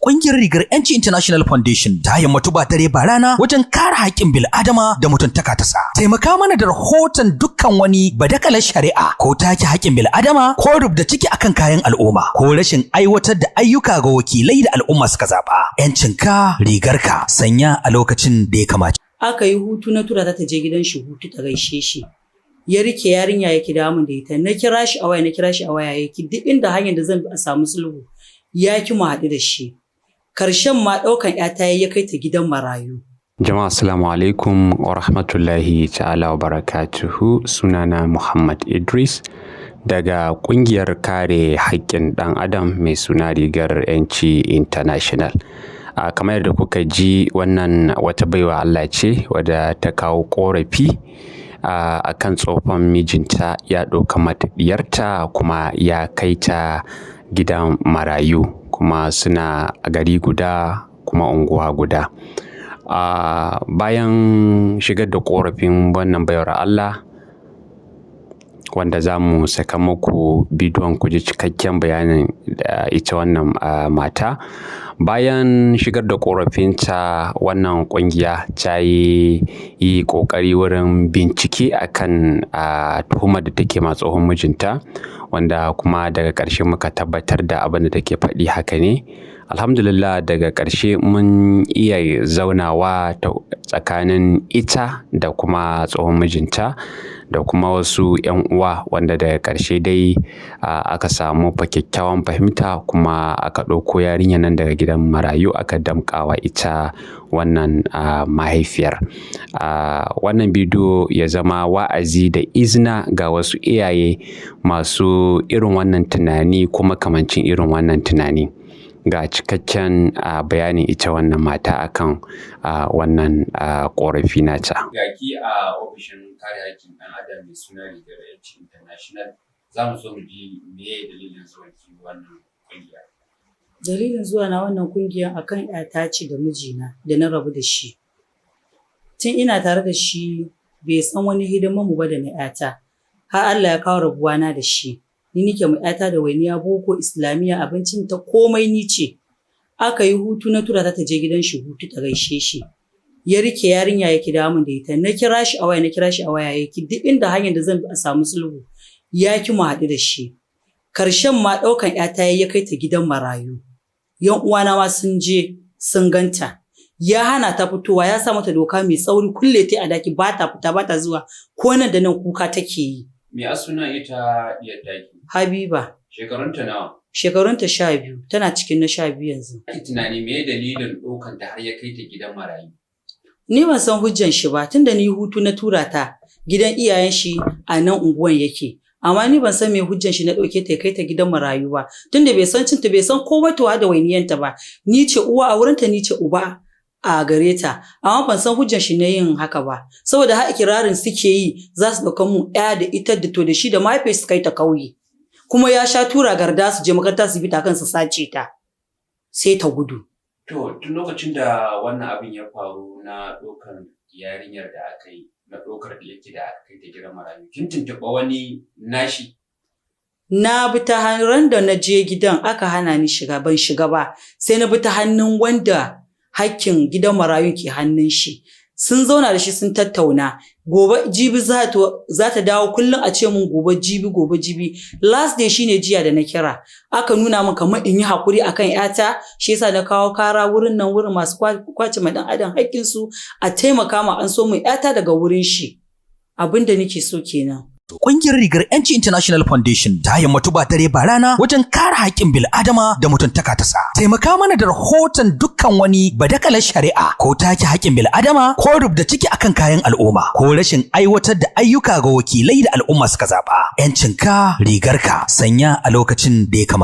Ƙungiyar Rigar 'Yanci International Foundation ta himmatu ba dare ba rana wajen kare haƙƙin bil'adama da mutuntaka ta sa. Taimaka mana da rahoton dukkan wani badakalar shari'a ko take haƙƙin bil'adama ko rubda ciki akan kayan al'umma ko rashin aiwatar da ayyuka ga wakilai da al'umma suka zaɓa. 'Yancinka rigarka, sanya a lokacin da ya kamace. Aka yi hutu, na tura ta je gidan shi hutu ta gaishe shi. Ya rike yarinya, ya kira min da ita. Na kira shi a waya, na kira shi a waya, ya ki. Duk inda hanyar da zan bi a samu sulhu, ya ki mu haɗu da shi. Karshen ma ɗaukan 'yata ya kai ta gidan marayu. Jama'a, assalamu alaikum wa rahmatullahi ta'ala wa barakatuhu. Sunana Muhammad Idris daga ƙungiyar kare haƙƙin ɗan adam mai suna Rigar 'Yanci International. Kamar yadda kuka ji, wannan wata baiwa Allah ce wadda ta kawo ƙorafi a kan tsohon mijinta ya ɗauka mata ɗiyarta kuma ya kai ta gidan marayu, kuma suna a gari guda kuma unguwa guda. Bayan shigar da ƙorafin wannan baiwar Allah, wanda za mu saka muku bidiyon ku ji cikakken bayanin da ita wannan mata. Bayan shigar da ƙorafinta, wannan ƙungiya ta yi ƙoƙari wurin bincike akan tuhumar da take ma tsohon mijinta, wanda kuma daga ƙarshe muka tabbatar da abin da take faɗi haka ne. Alhamdulillah, daga ƙarshe mun iya zaunawa tsakanin ita da kuma tsohon mijinta da kuma wasu 'yan uwa, wanda daga ƙarshe dai aka samu kyakkyawan fahimta, kuma aka ɗauko yarinyar nan daga gidan marayu aka damƙawa ita wannan mahaifiyar. Wannan bidiyo ya zama wa'azi da izina ga wasu iyaye masu irin wannan tunani ko makamancin irin wannan tunani. Ga cikakken bayanin ita wannan mata akan wannan ƙorafi nata. Ga ki a ofishin kare haƙƙin ɗan adam mai suna Rigar 'Yanci International, za mu so mu ji meye dalilin zuwanki wannan ƙungiya? Dalilin zuwa na wannan ƙungiyar akan 'yata ce da mijina da na rabu da shi. Tun ina tare da shi bai san wani hidiman mu ba da na 'yata. Har Allah ya kawo rabuwana da shi. Ni nike ma 'yata da wainiya, boko, islamiyya, abincin ta, komai ni ce. Aka yi hutu, na tura ta je gidan shi hutu ta gaishe shi. Ya rike yarinya, ya kira min da ita. Na kira shi a waya, na kira shi a waya, ya ki. Duk inda hanyar da zan bi a samu sulhu, ya ki mu haɗu da shi. Karshen ma ɗaukan 'yata ya kai ta gidan marayu. Yan uwana ma sun je sun ganta. Ya hana ta fitowa, ya sa mata doka mai tsauri, kulle ta a daki, ba ta fita, ba ta zuwa ko nan da nan, kuka take yi. Me a sunan ita diyar taki? Habiba. Shekarunta nawa? Shekarunta 12, tana cikin na 12 yanzu. Ki tunani me dalilin ɗaukan ta har ya kai ta gidan marayu? Ni ban san hujjan shi ba, tunda ni hutu na tura ta gidan iyayen shi a nan unguwan yake. Amma ni ban san me hujjan shi na ɗauke ta ya kai ta gidan marayu ba. Tunda bai san cinta, bai san komai towa da wainiyanta ba. Ni ce uwa a wurinta, ni ce uba a gare ta. Amma ban san hujjan shi na yin haka ba. Saboda har ikirarin suke yi za su ɗauka mu ƴa da ita da to da shi da mahaifiyar su kai ta kauye. Kuma ya sha tura garda su je makaranta su bi ta kan su sace ta. Sai ta gudu. To, tun lokacin da wannan abin ya faru na ɗaukar yarinyar da aka yi, na ɗaukar da yake da aka kai ta gidan marayu, kin tuntuɓa wani nashi? Na bi ta hannun da na je gidan aka hana ni shiga, ban shiga ba. Sai na bi ta hannun wanda hakkin gidan marayun ke hannun shi. Sun zauna da shi, sun tattauna. Gobe jibi za ta dawo. Kullum a ce mun gobe jibi, gobe jibi. Last day shine jiya da na kira. Aka nuna min kamar in yi hakuri akan yata, shi yasa na kawo kara wurin nan, wurin masu kwace ma dan adam hakkin su, a taimaka ma an so mun yata daga wurin shi. Abin da nake so kenan. Ƙungiyar Rigar 'Yanci International Foundation ta himmatu ba dare ba rana wajen kare haƙƙin bil'adama da mutuntaka ta sa. Taimaka mana da rahoton dukkan wani badakalar shari'a ko take haƙƙin bil'adama ko rubda ciki akan kayan al'umma ko rashin aiwatar da ayyuka ga wakilai da al'umma suka zaɓa. 'Yancinka rigarka, sanya a lokacin da ya kamata.